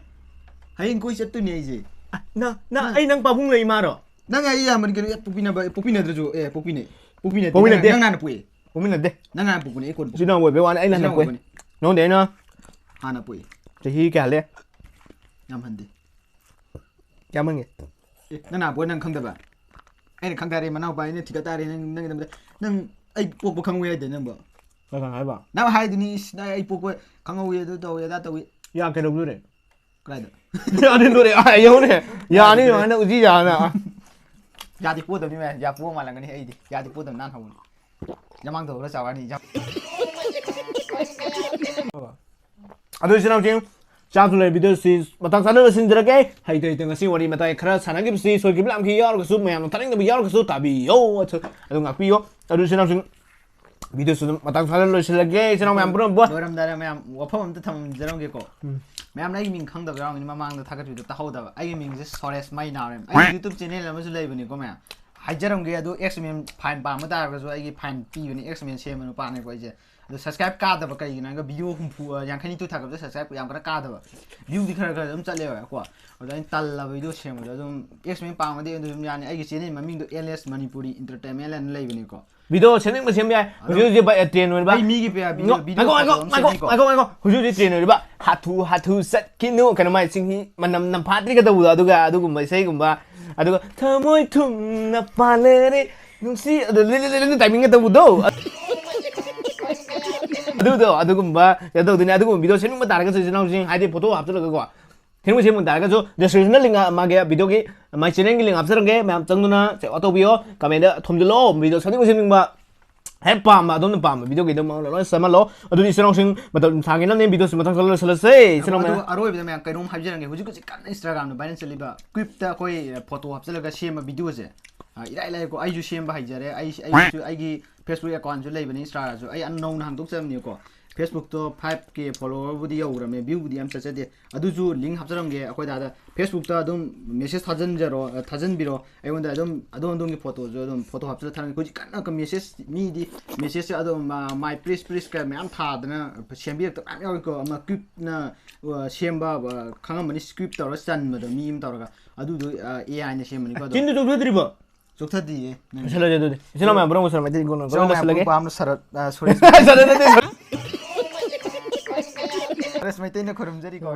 ꯍꯌꯦꯡ ꯀꯣꯏ ꯆꯠꯇꯣꯏꯅꯦ ꯑꯩꯁꯦ꯫ ꯅ, ꯅ, ꯑꯩ ꯅꯪ ꯄꯥꯕꯨꯡ ꯂꯩ ꯃꯥꯔꯣ? ꯅꯪ ꯑꯩ ꯏꯌꯥꯝꯕꯅꯤ ꯀꯩꯅꯣ, ꯑꯦ, ꯄꯣꯛꯄꯤꯅꯕ, ꯑꯦ, ꯄꯣꯛꯄꯤꯅꯗ꯭ꯔꯁꯨ, ꯑꯦ, ꯄꯣꯛꯄꯤꯅꯦ꯫ ꯄꯣꯛꯄꯤꯅꯗꯦ꯫ ꯄꯣꯛꯃꯤꯟꯅꯗꯦ꯫ ꯅꯪ, ꯅꯪ ꯍꯥꯟꯅ ꯄꯣꯛꯑꯦ꯫ ꯄꯣꯛꯃꯤꯟꯅꯗꯦ꯫ ꯅꯪ ꯍꯥꯟꯅ ꯄꯣꯛꯄꯅꯦ, ꯑꯩ ꯀꯣꯟꯅ ꯄꯣꯛꯄ꯫ ꯏꯆꯤꯟ ꯏꯅꯥꯎ ꯑꯣꯏꯕꯩ ꯋꯥꯅꯤ, ꯑꯩꯅ ꯍꯥꯟꯅ ꯏꯆꯤꯟ ꯏꯅꯥꯎ ꯄꯣꯛꯏ꯫ ꯑꯣꯏꯕꯅꯦ꯫ ꯅꯉꯣꯟꯗꯩ ꯑꯩꯅ ꯍꯥꯟꯅ ꯄꯣꯛꯏ꯫ ꯆꯍꯤ ꯀꯌꯥ ꯍꯜꯂꯦ? ꯌꯥꯝ ꯍꯟꯗꯦ꯫ ꯀꯌꯥꯝ ꯍꯟꯒꯦ? ꯑꯦ, ꯅꯪ ꯍꯥꯟꯅ ꯄꯣꯛꯑꯦ, ꯅꯪ ꯈꯪꯗꯕ? ꯑꯩꯅ ꯈꯪ ꯇꯥꯔꯦ, ꯃꯅꯥꯎꯄꯥ, ꯑꯩꯅ ꯊꯤꯒꯠ ꯇꯥꯔꯦ, ꯅꯪ, ꯅꯪꯒꯤꯗꯃꯛꯇ꯫ ꯅꯪ ꯑꯩ ꯄꯣꯛꯄ ꯈꯪꯉꯨ ꯌꯥꯏꯗꯦ ꯅꯪꯕꯣ꯫ ꯀꯅꯥ ꯍꯥꯏꯕ? ꯅꯪ ꯍꯥꯏꯗꯨꯅꯤ, ꯏꯁ, ꯅꯪ ꯑꯩ ꯄꯣꯛꯄ ꯈꯪꯍꯧꯋꯤ, ꯑꯗꯨ ꯇꯧꯋꯤ, ꯑꯗꯥ ꯇꯧꯋꯤ꯫ ꯌꯥ ꯀꯩꯗꯧꯗꯣꯔꯦ? ꯀꯗꯥꯏꯗ? ꯌꯥꯅꯤꯡꯗꯣꯔꯦ꯫ ꯑꯥ, ꯌꯦꯡꯉꯨꯅꯦ꯫ ꯌꯥꯅꯤ, ꯌꯥꯅꯤꯡꯗꯣꯔꯦ꯫ ꯁꯨꯃꯥꯏꯅ ꯎꯆꯤ ꯌꯥꯅ꯫ ꯌꯥꯗꯤ ꯄꯣꯗꯕꯅꯤ ꯃꯌꯥꯝ, ꯌꯥ ꯄꯣ ꯃꯥꯜꯂꯝꯒꯅꯤ꯫ ꯑꯩꯗꯤ ꯌꯥꯗꯤ ꯄꯣꯗꯕ ꯅꯥꯟ ꯍꯧꯕꯅꯤ꯫ ꯌꯥꯃꯥꯡ ꯇꯧꯔꯒ ꯆꯥꯎꯔꯅꯤ꯫ ꯌꯥꯝ ꯑꯗꯨ ꯏꯆꯤꯟ ꯏꯅꯥꯎꯁꯤꯡ, ꯆꯥꯛꯁꯨ ꯂꯩꯔꯦ, ꯚꯤꯗꯤꯑꯣꯁꯤ ꯃꯇꯥꯡ ꯆꯥꯅ ꯂꯣꯏꯁꯤꯟꯖꯔꯒꯦ꯫ ꯍꯩꯇ ꯍꯩꯇ ꯉꯁꯤ ꯋꯥꯔꯤ ꯃꯇꯥꯏ ꯈꯔ ꯁꯥꯟꯅꯈꯤꯕꯁꯤ ꯁꯣꯏꯈꯤꯕ ꯂꯥꯝꯈꯤ ꯌꯥꯎꯔꯒꯁꯨ, ꯃꯌꯥꯝꯅ ꯊꯥꯅꯤꯡꯗꯕ ꯌꯥꯎꯔꯒꯁꯨ ꯇꯥꯕꯤꯌꯣ꯫ ꯑꯗꯨ, ꯑꯗꯨ ꯉꯥꯛꯄꯤꯌꯣ꯫ ꯑꯗꯨ ꯏꯆꯤꯟ ꯏꯅꯥꯎꯁꯤꯡ, ꯚꯤꯗꯤꯑꯣꯁꯨ ꯑꯗꯨꯝ ꯃꯇꯥꯡ ꯆꯥꯅ ꯂꯣꯏꯁꯤꯜꯂꯒꯦ꯫ ꯏꯆꯤꯟ ꯏꯅꯥꯎ ꯃꯌꯥꯝ ꯄꯨꯝꯅꯃꯛꯄꯨ꯫ ꯂꯣꯏꯔꯝꯗꯥꯏꯗ ꯃꯌꯥꯝ ꯋꯥꯐꯝ ꯑꯝꯇ ꯊꯝꯖꯔꯝꯒꯦꯀꯣ꯫ ꯎꯝ꯫ ꯃꯌꯥꯝꯅ ꯑꯩꯒꯤ ꯃꯤꯡ ꯈꯪꯗꯕ ꯌꯥꯎꯔꯝꯒꯅꯤ, ꯃꯃꯥꯡꯗ ꯊꯥꯒꯠꯄꯤꯗꯣ ꯇꯥꯍꯧꯗꯕ꯫ ꯑꯩꯒꯤ ꯃꯤꯡꯁꯦ ꯁꯣꯔꯦꯁ ꯃꯩ ꯅꯥꯎꯔꯦꯝ꯫ ꯑꯩꯒꯤ YouTube channel ꯑꯃꯁꯨ ꯂꯩꯕꯅꯤꯀꯣ ꯃꯌꯥꯝ꯫ ꯍꯥꯏꯖꯔꯝꯒꯦ, ꯑꯗꯨ X-Men fine ꯄꯥꯝꯕ ꯇꯥꯔꯒꯁꯨ ꯑꯩꯒꯤ fine ꯄꯤꯕꯅꯤ, X-Men ꯁꯦꯝꯕ ꯅꯨꯄꯥꯅꯤꯀꯣ ꯑꯩꯁꯦ꯫ ꯑꯗꯣ subscribe ꯀꯥꯗꯕ ꯀꯩꯒꯤꯅꯣ ꯍꯥꯏꯔꯒ video ꯍꯨꯝꯐꯨ, ꯑ, ꯌꯥꯡꯈꯩꯅꯤꯊꯣꯏ ꯊꯥꯒꯠꯄꯗ subscribe ꯌꯥꯝ ꯀꯟꯅ ꯀꯥꯗꯕ꯫ Viewꯗꯤ ꯈꯔ ꯈꯔ ꯑꯗꯨꯝ ꯆꯠꯂꯦꯕꯀꯣ꯫ ꯑꯗꯣ ꯑꯩꯅ ꯇꯜꯂꯕ video ꯁꯦꯝꯕꯗꯣ꯫ ꯑꯗꯨꯝ X-Men ꯄꯥꯝꯃꯗꯤ ꯑꯗꯨꯝ ꯌꯥꯅꯤ꯫ ꯑꯩꯒꯤ channel ꯃꯃꯤꯡꯗꯣ L S Manipuri Entertainment ꯍꯥꯏꯅ ꯂꯩꯕꯅꯤꯀꯣ꯫ Video ꯁꯦꯝꯅꯤꯡꯕ ꯁꯦꯝꯕ ꯌꯥꯏ꯫ ꯑꯗꯣ ꯍꯧꯖꯤꯛ ꯍꯧꯖꯤꯛ ꯚꯥꯏ, trend ꯑꯣꯏꯔꯤꯕ꯫ ꯑꯩ ꯃꯤꯒꯤ ꯄꯦ-, video, ꯉꯥꯏꯈꯣ, video ꯉꯥꯏꯈꯣ, photo ꯑꯃ ꯉꯥꯏꯈꯣ, ꯁꯦꯝꯃꯤꯀꯣ꯫ ꯉꯥꯏꯈꯣ, ꯉꯥꯏꯈꯣ꯫ ꯍꯧꯖꯤꯛ ꯍꯧꯖꯤꯛ trend ꯑꯣꯏꯔꯤꯕ ꯍꯥꯊꯨ ꯍꯥꯊꯨ ꯆꯠꯈꯤꯅꯨ, ꯀꯩꯅꯣ ꯃꯥꯏ ꯆꯤꯡꯍꯤ ꯃꯅꯝ ꯅꯝꯐꯥꯠꯇ꯭ꯔꯤꯒ ꯇꯧꯕꯗꯣ, ꯑꯗꯨꯒ ꯑꯗꯨꯒꯨꯝꯕ ꯏꯁꯩꯒꯨꯝꯕ, ꯑꯗꯨꯒ ꯊꯃꯣꯏ ꯊꯨꯝꯅ ꯄꯥꯜꯂꯔꯦ ꯅꯨꯡꯁꯤ, ꯑꯗꯨ ꯂꯤ-, ꯂꯤ-, ꯂꯤ-, ꯂꯤ-, timingꯒ ꯇꯧꯕꯗꯣ꯫ ꯑꯗꯨꯗꯣ, ꯑꯗꯨꯒꯨꯝꯕ ꯀꯩꯅꯣ ꯇꯧꯗꯣꯏꯅꯦ꯫ ꯑꯗꯨꯒꯨꯝꯕ video ꯁꯦꯝꯅꯤꯡꯕ ꯇꯥꯔꯒꯁꯨ ꯏꯆꯤꯟ ꯏꯅꯥꯎꯁꯤꯡ, ꯍꯥꯏꯗꯤ photo ꯍꯥꯞꯆꯤꯜꯂꯒꯀꯣ, ꯁꯦꯝꯅꯤꯡꯕ ꯁꯦꯝꯅꯤꯡꯕ ꯇꯥꯔꯒꯁꯨ descriptionꯗ link, ꯃꯥꯒꯤ videoꯒꯤ my channelꯒꯤ link ꯍꯥꯞꯆꯔꯝꯒꯦ꯫ ꯃꯌꯥꯝ ꯆꯪꯗꯨꯅ check out ꯇꯧꯕꯤꯌꯣ, commentꯗ ꯊꯣꯝꯖꯤꯜꯂꯣ꯫ Video ꯁꯦꯝꯅꯤꯡꯕ ꯁꯦꯝꯅꯤꯡꯕ ꯍꯦꯛ ꯄꯥꯝꯕ, ꯑꯗꯣꯝꯅ ꯄꯥꯝꯕ videoꯒꯤ ꯑꯗꯨꯝ ꯃꯉꯣꯟꯗ ꯂꯣꯏ ꯁꯦꯝꯍꯜꯂꯣ꯫ ꯑꯗꯨꯗꯤ ꯏꯆꯤꯟ ꯏꯅꯥꯎꯁꯤꯡ, ꯃꯇꯝ ꯁꯥꯡꯉꯦꯅꯕꯅꯦ videoꯁꯤ ꯃꯊꯪ ꯆꯠꯂ ꯂꯣꯏꯁꯤꯜꯂꯁꯦ꯫ ꯏꯆꯤꯟ ꯏꯅꯥꯎ ꯑꯗꯨꯒ ꯃꯌꯥꯝ꯫ ꯑꯔꯣꯏꯕꯗ ꯃꯌꯥꯝ ꯀꯩꯅꯣꯝ ꯍꯥꯏꯖꯔꯝꯒꯦ꯫ ꯍꯧꯖꯤꯛ ꯍꯧꯖꯤꯛ ꯀꯟꯅ Instagramꯗ viral ꯆꯠꯂꯤꯕ ꯀ꯭ꯌꯨꯕꯇ ꯑꯩꯈꯣꯏ photo ꯍꯥꯞꯆꯤꯜꯂꯒ ꯁꯦꯝꯕ videoꯁꯦ, ꯑ, ꯏꯔꯥꯏ ꯂꯥꯏꯀꯣ꯫ ꯑꯩꯁꯨ ꯁꯦꯝꯕ ꯍꯩꯖꯔꯦ꯫ ꯑꯩ, ꯑꯩꯁꯨ, ꯑꯩꯒꯤ Facebook accountꯁꯨ ꯂꯩꯕꯅꯤ, Instaꯒꯁꯨ꯫ ꯑꯩ ꯌꯥꯝ ꯅꯧꯅ ꯍꯥꯡꯗꯣꯛꯆꯕꯅꯤꯀꯣ꯫ Facebookꯇꯣ five K followerꯕꯨꯗꯤ ꯌꯧꯈ꯭ꯔꯕꯅꯦ, viewꯕꯨꯗꯤ ꯌꯥꯝ ꯆꯠꯆꯗꯦ꯫ ꯑꯗꯨꯁꯨ link ꯍꯥꯞꯆꯔꯝꯒꯦ ꯑꯩꯈꯣꯏ ꯗꯥꯗ꯫ Facebookꯇ ꯑꯗꯨꯝ message ꯊꯥꯖꯤꯟꯖꯔꯣ, ꯑ, ꯊꯥꯖꯤꯟꯕꯤꯔꯣ꯫ ꯑꯩꯉꯣꯟꯗ ꯑꯗꯨꯝ ꯑꯗꯣꯝ ꯑꯗꯣꯝꯒꯤ photoꯁꯨ ꯑꯗꯨꯝ photo ꯍꯥꯞꯆꯤꯜꯂ ꯊꯥꯔꯝꯒꯦ꯫ ꯍꯧꯖꯤꯛ ꯀꯟꯅ ꯀ-, message, ꯃꯤꯗꯤ messageꯁꯦ ꯑꯗꯨꯝ ꯃ-, my please pleaseꯀ ꯃꯌꯥꯝ ꯊꯥꯗꯅ ꯁꯦꯝꯕꯤꯔꯛꯇ ꯃꯌꯥꯝ ꯌꯥꯎꯏꯀꯣ꯫ ꯑꯃ ꯀ꯭ꯌꯨꯕꯅ, ꯑ, ꯁꯦꯝꯕ, ꯑ, ꯈꯪꯉꯝꯃꯅꯤ, script ꯇꯧꯔ ꯆꯟꯕꯗꯣ, ꯃꯤ ꯑꯃ ꯇꯧꯔꯒ꯫ ꯑꯗꯨꯗꯣ, ꯑ, AIꯅ ꯁꯦꯝꯕꯅꯤꯀꯣ ꯑꯗꯣ꯫ ꯆꯤꯟꯗꯨ ꯆꯣꯛꯊꯗ꯭ꯔꯤꯕꯣ? ꯆꯣꯛꯊꯗꯤꯌꯦ꯫ ꯂꯣꯏꯁꯤꯜꯂꯁꯦ ꯑꯗꯨꯗꯤ꯫ ꯏꯆꯤꯟ ꯏꯅꯥꯎ ꯃꯌꯥꯝ ꯄꯨꯝꯅꯃꯛ ꯁꯣꯔ ꯃꯩꯇꯩ ꯏꯀꯣꯟ ꯏꯆꯤꯟ ꯏꯅꯥꯎ ꯃꯌꯥꯝ ꯂꯣꯏꯁꯤꯜꯂꯒꯦ꯫ ꯄꯨꯝꯕ ꯑꯃꯅ ꯁꯔꯠ, ꯑ, ꯁꯣꯔꯤ꯫ ꯁꯔꯠ ꯅꯠꯇꯦ, ꯁꯔꯠ꯫ ꯁꯔꯠ ꯃꯩꯇꯩꯅ ꯈꯨꯔꯨꯝꯖꯔꯤꯀꯣ꯫